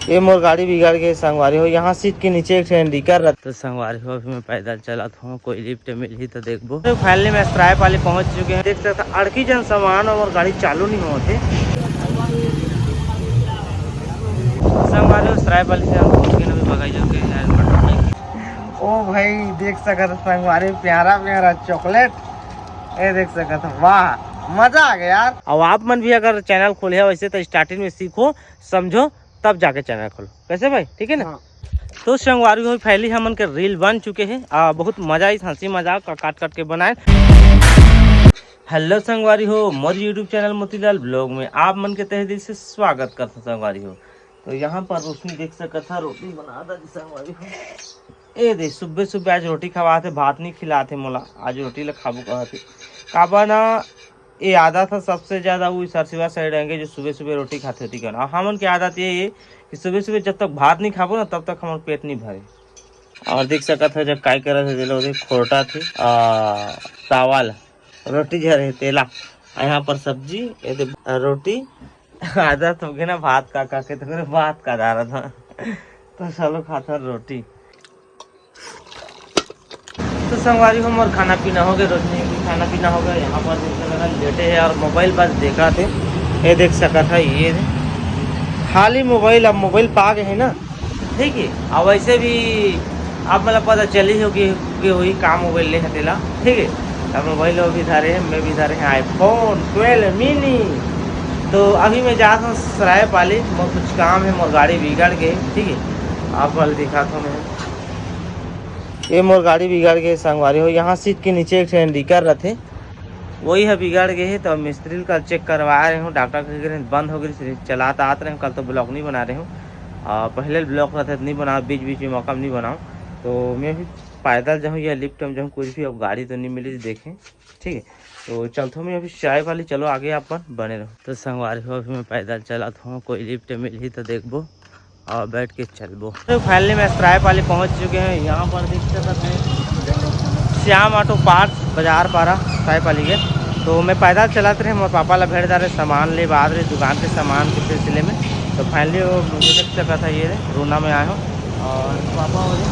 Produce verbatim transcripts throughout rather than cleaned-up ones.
ये मोर गाड़ी बिगड़ गए संगवारी हो, यहाँ सीट के नीचे एक ठन लीकर रह। तो संगवारी हो, अभी मैं पैदल चलत हूँ, कोई लिफ्ट मिलही तो देखबो। तो फाइनली मैं सरायपाली पहुँच चुके हैं। देख सकत हव अड़की जन सामान, मोर गाड़ी चालू नहीं होत हे। संगवारी हो, सरायपाली से हम पहुँच गए अभी बगैजो के एयरपोर्ट। ओ भाई, देख सकत हव संगवारी, प्यारा प्यारा चॉकलेट। ये देख सकत हव, वाह, मजा आ गया यार। अब आप मन भी अगर चैनल खोले हो वैसे तो स्टार्टिंग में सीखो, समझो, तब जाके चैनल खोलो। कैसे भाई, ठीक है ना? हाँ। तो संगवारी हो, फाइनली हमन के रील बन चुके हैं। आ, बहुत मजा आई, हंसी मजाक का काट काट के बनाए। हेलो संगवारी हो, मोर YouTube चैनल मोतीलाल ब्लॉग में आप मन के तहे दिल से स्वागत करता संगवारी हो। तो यहाँ पर रोशनी देख सकत हव, रोटी बना दा जी संगवारी हो। ए दे, सुबह सुबह आज रोटी खवात हे, भात नहीं खिलात हे मोला। आज रोटी ला खाबो कहत हे। काबर ना, ये आदत हे सबसे ज्यादा वो सरसिवा साइड रहेंगे जो सुबह सुबह रोटी खाते होती कन। और हमन के आदत ये हे कि सुबह सुबह जब तक भात नहीं खाबो ना, तब तक हमर पेट नहीं भरे। और देख सकत हव जब काय करत हे, दे ला ओदे खोरटा थे, आ, तावा ला, रोटी झरे तेला, आ यहाँ पर सब्जी, ये दे रोटी। आदत हो गया ना भात का खा के, तो फिर भात का डारा था। तो चलो खाथन रोटी। तो संगवारी हो, मोर खाना पीना हो गया, रोशनी के खाना पीना हो गया। यहाँ पर देख सकत हव लेटे हे और मोबाइल बस देखत हे। ये देख सकत हव, ये खाली मोबाइल, अब मोबाइल पा गए हे ना, ठीक है। और वैसे भी आप मतलब पता चली हो कि, कि वही काम मोबाइल ले हे तेला, ठीक है। अब मोबाइल वो भी धरे हे, मैं भी धरे हे iPhone twelve mini। तो अभी मैं जात हूँ सरायपाली, मोर कुछ काम हे, मोर गाड़ी बिगड़ गए, ठीक है। आप वाले दिखाता हूँ मैं। ये मोर गाड़ी बिगड़ गए संगवारी हो, यहाँ सीट के नीचे एक ठन लीकर रथे, वही ह बिगड़ गए हे। तो मिस्त्री ल कल चेक करवा रहे हूँ, डॉक्टर के घरे बंद हो गई, चलात आत रहे हूँ, कल तो ब्लॉग नहीं बना रहे हूँ। आ, पहले ब्लॉग रहते तो नहीं बनाओ, बीच बीच में मौका में नहीं बनाओ। तो मैं भी पैदल जाऊँ या लिफ्ट में जाऊँ, कुछ भी, अब गाड़ी तो नहीं मिली देखें, ठीक है। तो चलता हूँ मैं अभी सरायपाली, चलो आगे आप मन बने रहो। तो संगवारी हो, अभी मैं पैदल चलत हूँ, कोई लिफ्ट मिलही तो देखबो। और बैठ के चलबो। तो फाइनली मैं सरायपाली पहुंच चुके हैं। यहाँ पर देख सकत हव श्याम ऑटो पार्ट्स, बाजार पारा, सरायपाली के। तो मैं पैदल चलत रहे, मोर पापा ला भेंट डारे, सामान ले बाद रहे दुकान के सामान के सिलसिले में। तो फाइनली वो मुझे देख सकत हव, ये रे, रूना में आए हो और पापा हो रहे।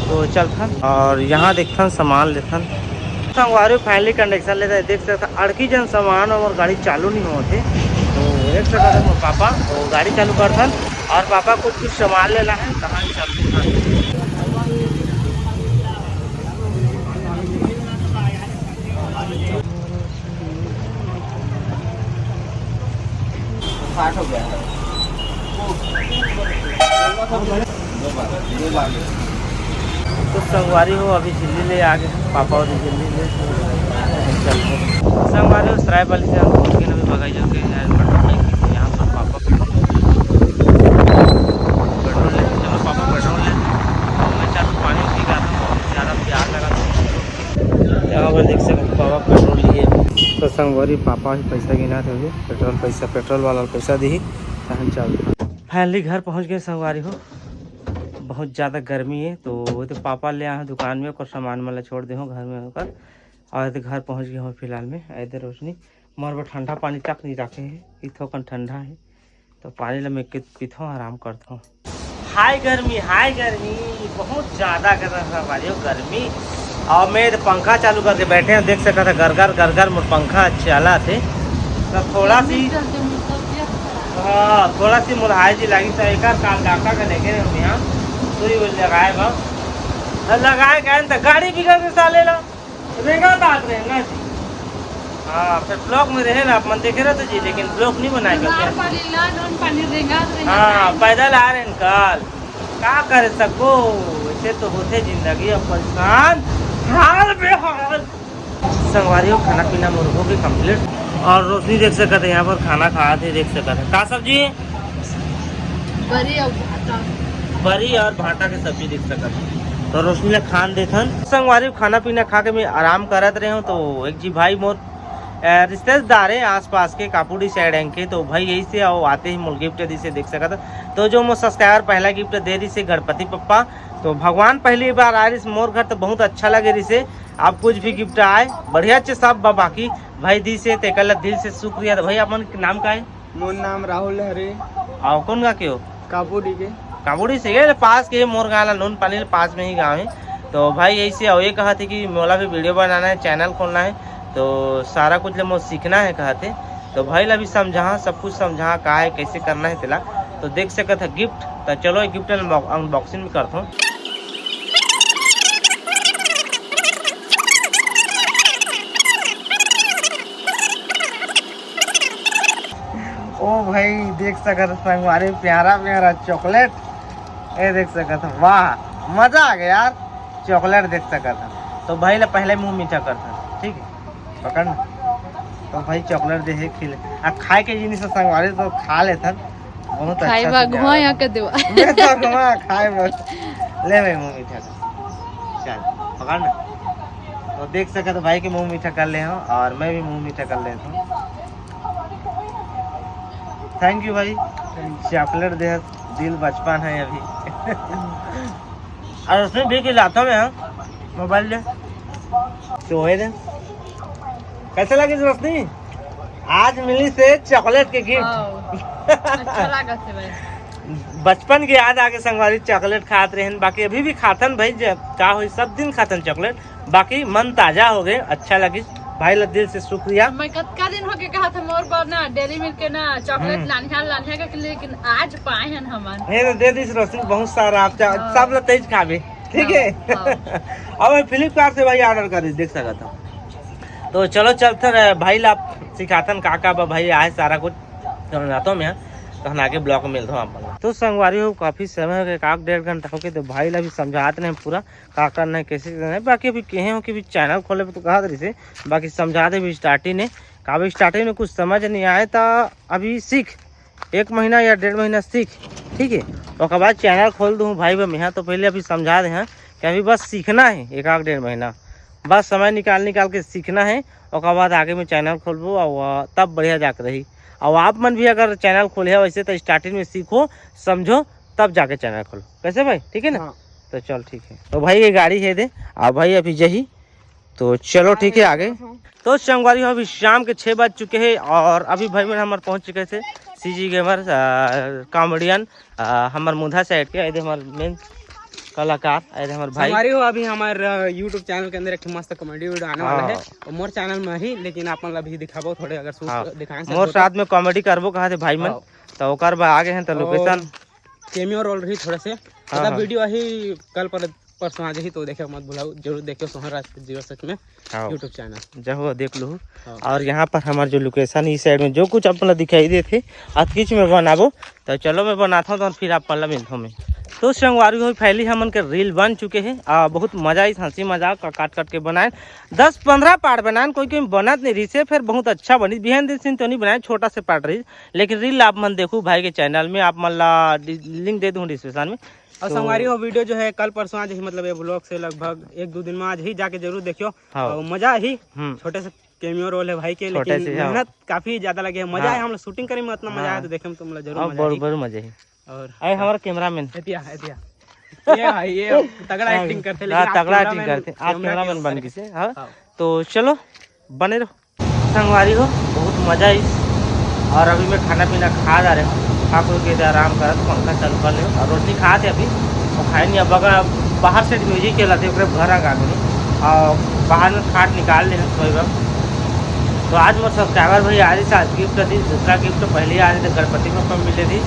तो चलथन और यहाँ देखथन, सामान लेथन। संगवारी फाइनली कंडीशन लेता है, देख सकत हव अड़की जन सामान और गाड़ी चालू नहीं होते। तो देख सकत हव मोर पापा वो गाड़ी चालू करथन। और पापा कुछ कुछ सामान लेना है, कहाँ चलते हैं। साठ हो गया है। दो बार, दो बार। तो संगवारी हो, अभी झिल्ली ले आ गए पापा, और झिल्ली ले चल रहे। संगवारी हो, सरायपाली से हम पहुंच गए अभी बगैजो के एयरपोर्ट पे। यहाँ पर पापा पेट्रोल ले, चलो पापा पेट्रोल ले। और मैं चल पानी पी रहा था, बहुत ज्यादा प्यास लगा था। यहाँ पर देख सकते हो, पापा पेट्रोल लिए। तो संगवारी, पापा ही पैसा गिना थे अभी, पेट्रोल पैसा, पेट्रोल वाला पैसा दी, तहन चल। फाइनली घर पहुँच गए संगवारी हो, बहुत ज़्यादा गर्मी है। तो वो तो पापा ले आए हैं दुकान में, ओकर सामान मन ला छोड़ दे हो घर में ओकर, और ये तो घर पहुँच गए हो फिलहाल में। इधर रोशनी, मोर बर ठंडा पानी तक नहीं रखे है, इथोकन ठंडा है, तो पानी ला मैं के पीथो, आराम करथो। हाय गर्मी, हाय गर्मी, बहुत ज्यादा कर रहा भाई गर्मी। और मैं तो पंखा चालू करके बैठे हैं, देख सकत हव गरगर गरगर मोर पंखा चलत हे। तो थोड़ा सी, हाँ, थोड़ा सी मोर हाय जी लागी, तो एक काल डॉक्टर के लेके रहे यहाँ, सुई वुई लगाए बा। लगाए गए तो गाड़ी बिगड़ गई साले ला। रेंगा तात रहे ना जी। हाँ, फिर ब्लॉक में रहे ना, अपन देखे रहते जी, लेकिन ब्लॉक नहीं बनाए बीमार करते। पानी ला, नॉन पानी रेंगा, रेंगा हाँ, पानी। पैदल आ रहे हैं कल, का करे सको, ऐसे तो होते जिंदगी। अब परेशान, हाल बेहाल। संगवारी हो, खाना पीना मोर हो गए कंप्लीट, और रोशनी देख सकत हव यहाँ पर खाना खात हे, देख सकत हव का सब्जी, बरी और भाटा। बरी और भाटा के सब्जी देख सकत हव। तो रोशनी ला खान देथन। संगवारी, खाना पीना खा के मैं आराम करत रहे हूँ, तो एक जी भाई मोर, अ, रिश्तेदार है आसपास के, कापुड़ी साइड के, तो भाई यही से आओ, आते ही मोर गिफ्ट दी से देख सकत हव। तो जो मोर सब्सक्राइबर पहला गिफ्ट दे रही से गणपति पप्पा, तो भगवान पहली बार आ रही मोर घर, तो बहुत अच्छा लगे रही से। आप कुछ भी गिफ्ट आए, बढ़िया चे सब बा, बाकी भाई दी से तेकर ला दिल से शुक्रिया। तो भाई, अपन नाम का है? मोर नाम राहुल हरे। आओ, कौन गाँव के हो? काबूडी के। काबूडी से ये पास के मोर गाँव ला नून पानी ले पास में ही गाँव है। तो भाई यही से अउ ये कहा थे कि मोला भी वीडियो बनाना है, चैनल खोलना है, तो सारा कुछ ले मोर सीखना है कहा थे। तो भाई ला भी समझा, सब कुछ समझा का है, कैसे करना है तेला। तो देख सकत है गिफ्ट। तो चलो ये गिफ्ट अनबॉक्सिंग भी करता हूँ। ओ भाई, देख सकत ह संगवारी, प्यारा प्यारा चॉकलेट। ये देख सकत ह, वाह, मजा आ गया यार। चॉकलेट देख सकत ह। तो भाई ला पहले मुंह मीठा करत ह, ठीक है, पकड़ ना। तो भाई चॉकलेट दे है, खिले। आ खाए के जिनिस ह संगवारी, तो खा लेथन। बहुत खाए अच्छा बा, से घुमा जा रहा यहाँ है। के देवा। मैं तो घुमा खाए बस। ले भाई मुंह मीठा कर। चल, पकड़ ना। तो देख सकत ह भाई के मुंह मीठा कर ले हो और मैं भी मुंह मीठा कर लेता हूँ। थैंक यू भाई, चॉकलेट दे, दिल बचपन है अभी। और उसमें भी खिलाता मैं, हाँ, मोबाइल दे। तो वही दे। कैसे लगी रोशनी? आज मिली से चॉकलेट के गिफ्ट। हाँ, अच्छा लागत है भाई। बचपन के याद आके संगवारी, चॉकलेट खात रहन, बाकी अभी भी खाथन भाई। जब का होई, सब दिन खाथन चॉकलेट, बाकी मन ताजा हो गए, अच्छा लगी। भाई ला दिल से शुक्रिया। मैं कतका दिन होके कहा था मोर बर ना डेयरी मिल्क के ना चॉकलेट हम्म। लानिहा लानिहा के, लेकिन आज पाए हन हमन। ये तो दे दिस रोशनी बहुत सारा, आप चा-, हाँ। सब ला तेज खाबे, ठीक है। हाँ, हाँ। अब फ्लिपकार्ट से भाई ऑर्डर कर दिस, देख सकत हो। तो चलो चलते रहे भाई ला सिखाथन का का बा भाई, आए सारा कुछ समझाता हूँ मैं, तो हम आगे ब्लॉग में मिलता हूँ आप लोग। तो संगवारी हो, काफ़ी समय हो गया, एक आध डेढ़ घंटा हो गया, तो भाई ला भी समझाते नहीं पूरा का करना है, कैसे करना है। बाकी अभी कहे हो कि भी चैनल खोले तो कहा रही से, बाकी समझा दे भी स्टार्टिंग में, का भी स्टार्टिंग में कुछ समझ नहीं आए तो अभी सीख, एक महीना या डेढ़ महीना सीख, ठीक है। ओकर बाद चैनल खोल दूँ भाई बा, मैं तो पहले अभी समझा दे हैं कि अभी बस सीखना है एक आध डेढ़ महीना, बस समय निकाल निकाल के सीखना है। ओकर बाद आगे में चैनल खोलबो और तब बढ़िया जाके रही। और आप मन भी अगर चैनल खोले हो वैसे तो स्टार्टिंग में सीखो, समझो, तब जाके चैनल खोलो। कैसे भाई, ठीक है ना? हाँ। तो चल ठीक है। तो भाई ये गाड़ी है दे, और भाई अभी जही। तो चलो ठीक है आगे। तो संगवारी हो, अभी शाम के छः बज चुके हैं और अभी भाई मन हमारे पहुँच चुके थे सीजी गेमर कॉमेडियन, हमार मुधा से हट के, ये दे हमार मेन कलाकार, ये दे हमार भाई। संगवारी हो, अभी हमार YouTube चैनल के अंदर एक ठो मस्त कॉमेडी वीडियो आने वाला है। हाँ। और मोर चैनल में ही, लेकिन आप मन ला भी दिखाबो थोड़े, अगर शूट हाँ। दिखाए मोर सकबो तो। साथ में कॉमेडी करबो कहा थे भाई मन, हाँ। तो ओकर बा आगे हैं तो और लोकेशन। कैमियो रोल रही थोड़े से, हाँ, मतलब हाँ। वीडियो ही कल पर परसों आ जाही, तो देखे मत भुलाओ, जरूर देखियो सोहन राजपूत जी सच में हाँ। YouTube channel. जाओ देख लो। हाँ। और यहाँ पर हमार जो लोकेशन इस साइड में जो कुछ आप लोग दिखाई देते अतकीच में बनाबो, तो चलो मैं बनाता हूँ तो फिर आप पल्ला मिलता हूँ मैं। तो संगवारी हो, पहली हमन के रील बन चुके हैं, आ, बहुत मजा आई, हंसी मजाक का काट काट के बनाए, दस पंद्रह पार्ट बनाए, कोई कोई बनत नहीं रही से, फिर बहुत अच्छा बनी। बिहान दिन सीन तो नहीं बनाए, छोटा से पार्ट रही, लेकिन रील आप मन देखू भाई के चैनल में, आप मन ला डि-, लिंक दे दूँ डिस्क्रिप्शन में। और तो संगवारी हो, वीडियो जो है कल परसों आ जाही, मतलब ये ब्लॉग से लगभग एक दो दिन में आ जाही, जाके जरूर देखियो। हाँ। और मजा ही हम्म। छोटे से कैमियो रोल है भाई के, छोटे लेकिन से, हाँ। मेहनत काफी ज्यादा लगे है। मजा हाँ। है, हम लोग शूटिंग करे में इतना मजा हाँ। आया, तो देखे में तुम लोग जरूर हाँ, मजा बड़, आई। बड़ मजा है। और अरे हमारा कैमरामैन। एतिया, एतिया। ये भाई, ये तगड़ा हाँ, एक्टिंग करते, हाँ, लेकिन आप तगड़ा एक्टिंग कैमरामैन, करते। आप कैमरा के कैमरामैन बन ऊपर गए है। हाँ। हाँ। तो चलो, बने रहो। संगवारी हो, बहुत मजा आई। और अभी मैं खाना पीना खा जा रहे हूँ, खा खुल के इधर आराम करत, पंखा चालू कर ले। और रोशनी खात है अभी, वो खाए नहीं। अब अगर बाहर से म्यूजिक चलाते, ओकरे घर आ गा, और बाहर में खाट निकाल ले हैं सोए वक्त। तो आज मोर सब्सक्राइबर भाई आ रही, आज गिफ्ट दी, दूसरा गिफ्ट पहले आ रही थी, गणपति बप्पा मिले थी,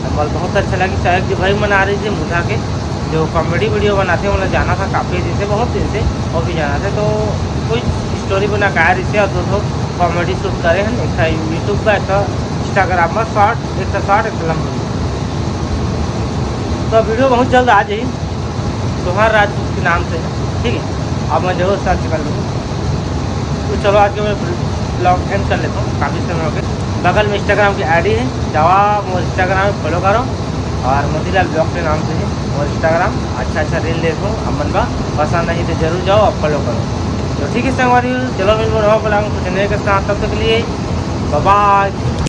तो मोला बहुत अच्छा लगी। सहायक जी भाई मन आ रही थी मुधा के, जो कॉमेडी वीडियो बनाते हैं, उन्हें जाना था काफ़ी दिन से, बहुत दिन से, वो भी जाना था। तो कोई स्टोरी बना के आ रही थी और दो ठो कॉमेडी शूट करे हैं, एक था यूट्यूब का, एक था इंस्टाग्राम में शॉर्ट, एक था शॉर्ट, एक था लंबा। तो वीडियो बहुत जल्द आ जाई सोहन राजपूत के नाम से, ठीक है। अब मैं जरूर सर्च कर लूँगा। तो चलो आज के मैं ब्लॉग एंड कर लेता हूँ, काफ़ी समय हो गए। बगल में इंस्टाग्राम की आईडी है, जावा वो इंस्टाग्राम में फॉलो करो और मोतीलाल ब्लॉग के नाम से है वो इंस्टाग्राम। अच्छा अच्छा रील देखो, अमन बा पसंद नहीं तो जरूर जाओ और फॉलो करो। तो ठीक है संगवारी, चलो मिलबो नवा ब्लॉग में कुछ नए के साथ, तब तक के लिए बाय बाय।